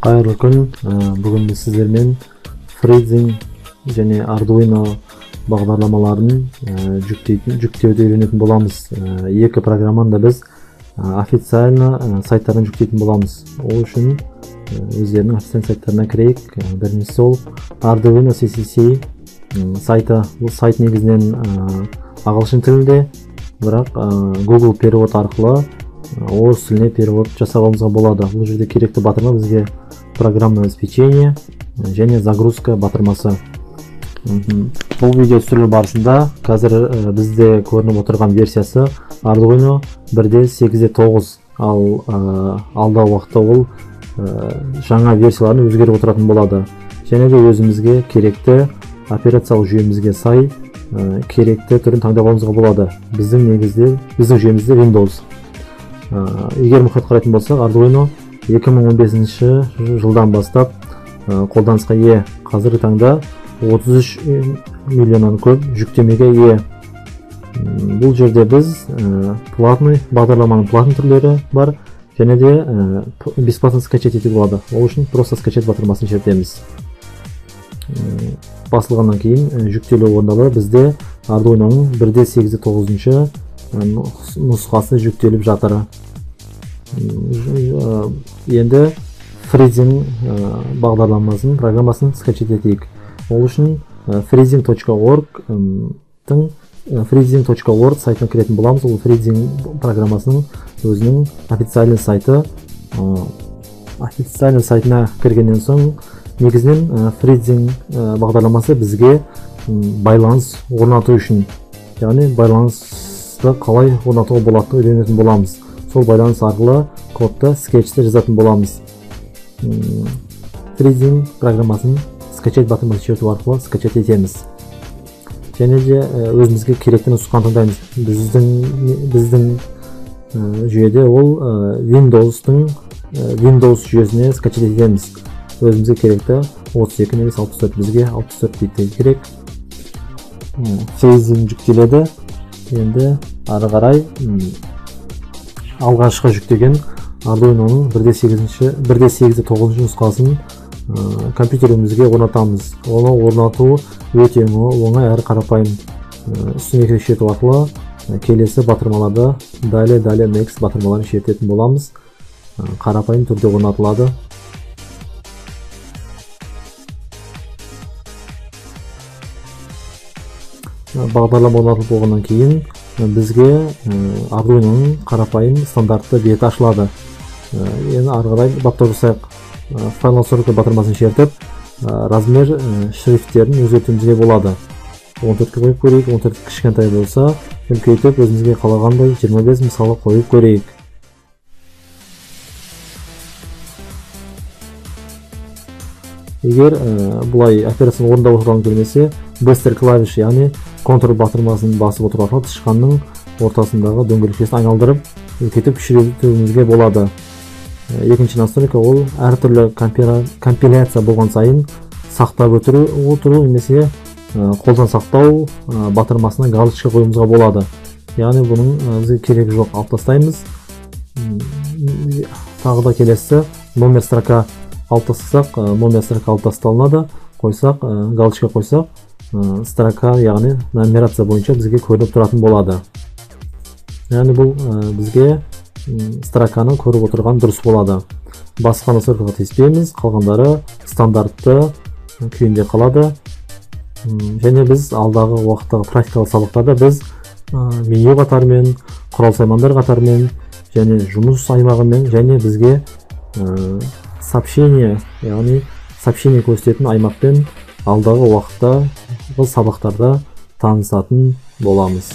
Қайырлы күн. Бүгін біз сіздермен Fritzing және Arduino бағдарламаларын жүктеуді үйренетін боламыз. Екі программаны да біз официально сайттардан жүктейтін боламыз. Ол үшін өздерінің официальный сайттарына кірейік. Біріншісі ол Arduino CCC сайты. Бұл сайт негізінен ағылшын тілінде, бірақ Google перевод арқылы орыс тіліне перевод жасап алуымызға болады. Бұл жерде керекті батырма бізге программное обеспечение және загрузка батырмасы. Бұл видео түсірілу барысында қазір бізде көрініп отырған версиясы Arduino 1.8.9, ал алдағы уақытта ол жаңа версияларын өзгеріп отыратын болады. Және де өзімізге керекті операциялық жүйемізге сай керекті түрін таңдап алуымызға болады. Біздің негізде, біздің жүйемізде Windows. Егер мұқият қарайтын болсақ, Arduino 2015 жылдан бастап қолданысқа ие. Қазіргі таңда 33 миллионнан көп жүктемеге ие. Бұл жерде біз платный бағдарламаның платный түрлері бар, және де бесплатно скачать етуге болады. Ол үшін просто скачать батырмасын шертеміз. Басылғаннан кейін жүктелу орындалады. Бізде Arduino'ның 1.8.9 нұсқасы жүктеліп жатыр. Енді Fritzing бағдарламасын, программасын скачать етейік. Ол үшін fritzing.org сайтына кіретін боламыз. Ол Fritzing программасының өзінің официальный сайты. Официальный сайтына кіргеннен соң негізінен Fritzing бағдарламасы бізге байланыс орнату үшін, яғни байланысты қалай орнатуға болатынын үйренетін боламыз. Сол байланыс арқылы кодты, скетчті жазатын боламыз. Fritzing программасын скачать батырмасын шерту арқылы скачать етеміз. Және де өзімізге керекті нұсқаны таңдаймыз. Біздің жүйеде ол Windows жүйесіне скачать етеміз. Өзімізге керекті 32 немесе 64, бізге 64 битті керек. Fritzing жүктеледі. Енді ары қарай алғашқы жүктеген Arduino'ның 1.8.9 нұсқасын компьютерімізге орнатамыз. Оны орнату өте оңай әрі қарапайым. Үстіне екі шерту арқылы келесі батырмаларды далее, далее, next батырмаларын шертетін боламыз. Қарапайым түрде орнатылады. Бағдарлама орнатылып болғаннан кейін бізге Arduino'ның қарапайым стандартты беті ашылады. Енді ары қарай баптау жасайық. Файл настройка батырмасын шертіп, размер шрифттерін өзгертуімізге болады. 14-ке қойып көрейік, 14 кішкентай болса, үлкейтіп өзімізге қалағандай 25 мысалы қойып көрейік. Егер бұлай операцияны орындап отырғым келмесе, быстр клавиш, яғни Ctrl батырмасын басып отыру арқылы тышқанның ортасындағы дөңгелекшесін айналдырып, үлкейтіп кішірейтуімізге болады. Екінші настройка ол әртүрлі компиляция болған сайын сақтап отыру немесе қолдан сақтау батырмасына галочка қоюымызға болады. Яғни бұның бізге керегі жоқ, алып тастаймыз. Тағы да келесі номер строка алып тастасақ, номер строка алып тасталынады. Қойсақ, галочка қойсақ, строка, яғни нумерация бойынша бізге көрініп тұратын болады. Яғни бұл бізге строканы көріп отырған дұрыс болады. Басқа настройкаға тиіспейміз, қалғандары стандартты күйінде қалады. Және біз алдағы уақыттағы практикалық сабақтарда біз меню қатарымен, құрал-саймандар қатарымен, және жұмыс аймағымен, және бізге сообщение, яғни сообщение көрсететін аймақпен алдағы уақытта сабақтарда танысатын боламыз.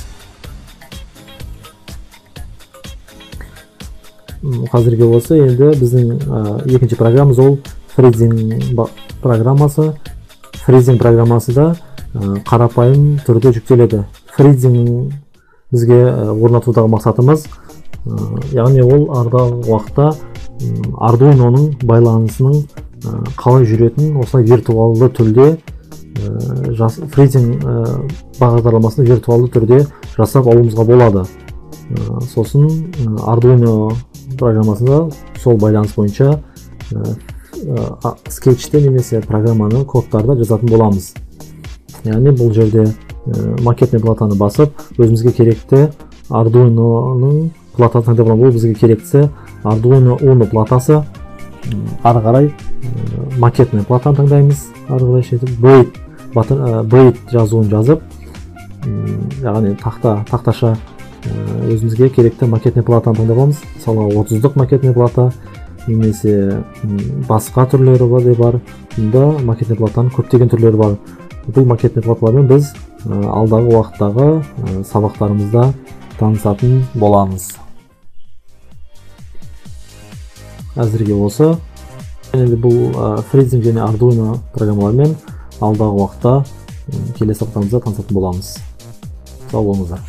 Қазірге осы енді біздің екінші программамыз ол Fritzing программасы. Fritzing программасы да қарапайым түрде жүктеледі. Fritzing бізге орнатудағы мақсатымыз, яғни ол алдағы уақытта Arduino'ның байланысының қалай жүретінін осылай виртуалды түрде Fritzing бағдарламасын виртуалды түрде жасап алуымызға болады. Сосын Arduino программасында сол байланыс бойынша скетчте немесе программаны кодтарда жазатын боламыз. Яғни бұл жерде макетный платаны басып, өзімізге керекті Arduino'ның платасын таңдап аламыз. Бұл бізге керектісі Arduino Uno платасы. Ары қарай макетный платаны таңдаймыз. Ары қарай жетіп Blade жазуын жазып, яғни тақташа өзімізге керекті макетный платаны таңдап аламыз. Мысалға 30-дық макетный плата немесе басқа түрлері бар. Бұнда макетный платаның көптеген түрлері бар. Бұл макетный платалармен біз алдағы уақыттағы сабақтарымызда танысатын боламыз. Әзірге осы. Және де бұл Fritzing және Arduino программаларымен алдағы уақытта келесі сабақтарымызда танысатын боламыз. Сау болыңыздар.